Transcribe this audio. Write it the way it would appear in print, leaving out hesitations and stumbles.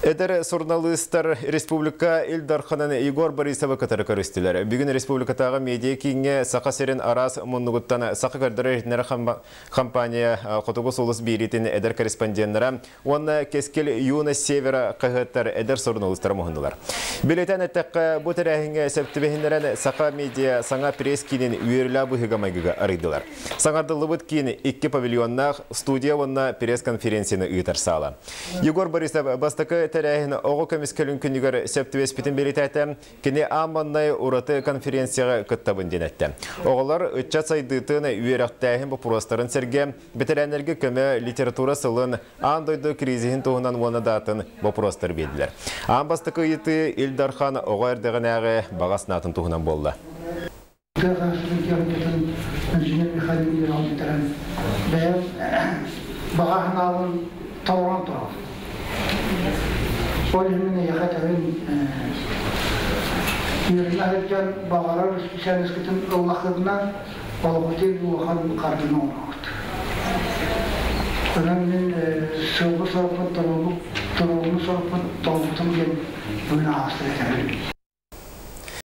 Эдэр суруналыыстар республика Ил Дарханын Егор Борисовы кытары көрүстүлэр. Бүгүн республикатааҕы медиа кииҥҥэ Саха сирин араас муннугуттан саха көрдөрөр-иһитиннэрэр компания Хотугу сулус биэриитин эдэр корреспонденнара уонна Кэскил Юность Севера хаһыаттар эдэр суруналыыстара муһуннулар. Билэтэн эттэххэ, бу тэрээһиҥҥэ сөп түбэһиннэрэн Саха медиа саҥа пресс-киинин үөрүүлээх быһыыга-майгыга арыйдылар. Саҥардыллыбыт киин икки павильоннаах студия уонна пресс-конференцияны ыытар саала. Егор Борисов бастакы тэрээһин оҕо көмүскэлин күнүгэр сөп түбэспитин бэлиэтээтэ. Кини аан маҥнай ураты конференцияҕа кыттабын диэн эттэ. Оҕолор ыччат сайдыытын, үөрэхтээһин боппуруостарын сэргэ, бэтэрээннэргэ көмө, литература сылын, аан дойду кризиһин туһунан уонна даатын боппуруостар биэрдилэр. Аан бастакы ыйытыы Ил Дархан оҕо эрдэҕинээҕи баҕа санаатын туһунан буолла. Тыа хаһаайыстыбатын техникатын инженер Михаил Михайлович бүтэрэн бэйэм баҕа санаабын толорон турабын. Ол иһин мин эйиэхэ этэбин үөрэнэ сылдьан баҕарар специальноскытын ыллаххытына олоххутун улахан хардыыны оҥороҕут. Онон мин сыалбын сорукпун туруоруммут сорукпун толорбутум диэн бүгүн аҕастык этэбин.